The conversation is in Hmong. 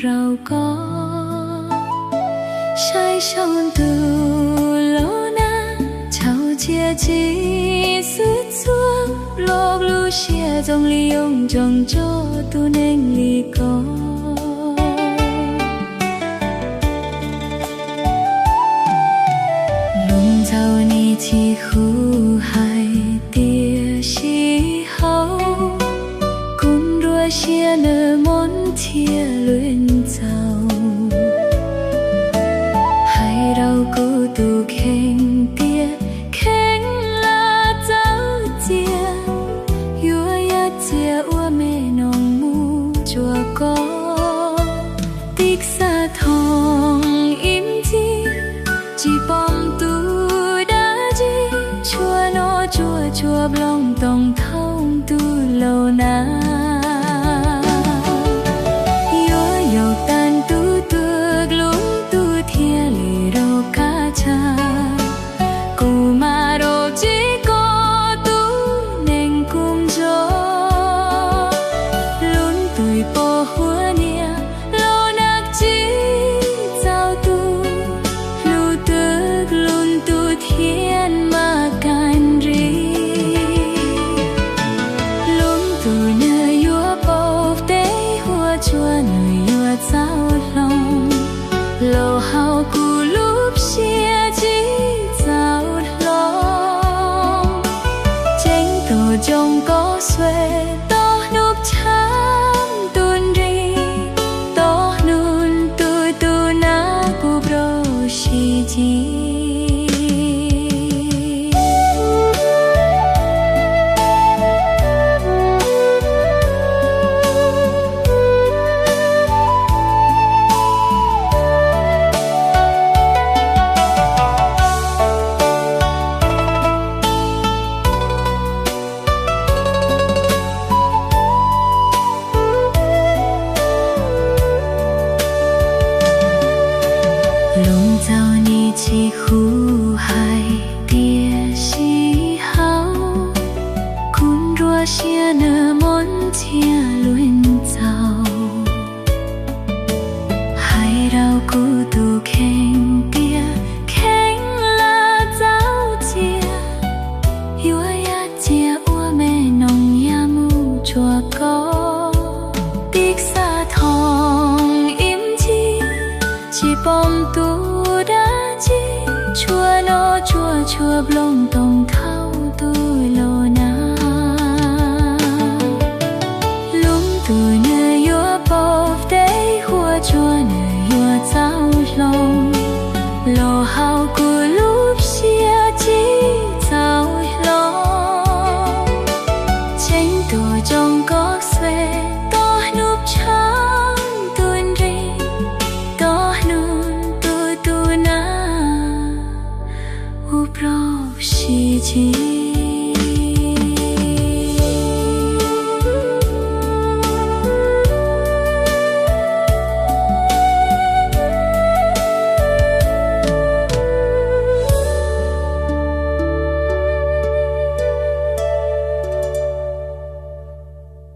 rau koj. Saib saum ntuj los nag, tshauv txia tsis xub txuag, los lub siab zoo li yoo ntsoov tso tus neeg li koj. Lub ntxaug nim tsis hu hais tias sib haum, kub nruab siab nws mob thiab luag ntxaug. Hais rau kuv tus kheej tias kheev lam txawj txias, yuav yaj cia ua me noog mus tsuas koj. Tiv xav thoom ib ntsis, tsis pom tus dab tsi, tshuav no tsuas tshuav nplooj toog thoob ntuj laus nag. Yuav yaum tag ntuj twg lub ntuj thiaj li rau kab tshaj, kuv mam rau tsis koj tus neeg kuv nco. Lub ntuj pos huab niam, los nag tsis txaus tus, lub twg lub ntuj thiaj mam kaj nrig. Lub ntuj nws yuav pom teb huab tsuag, nws yuav txaus hloov, los hauv kuv lub siab tsis txaus hloov. Ceeb toom tsoo koj xuas, tau hnub tshab ntuj nrig, tau hnub ntuj tus nag kuv rau sib cig. Lub ntxaug nim tsis hu hais tias sib haum, kub nruab siab nws mob thiab luag ntxaug. Hais rau kuv tus kheej tias kheev lam txawj txias, yuav yaj cia ua me noog yaj mus tsuas koj. Tiv xav thoom ib ntsis, tsis pom tus dab tsi, tshuav no tsuas tshuav nplooj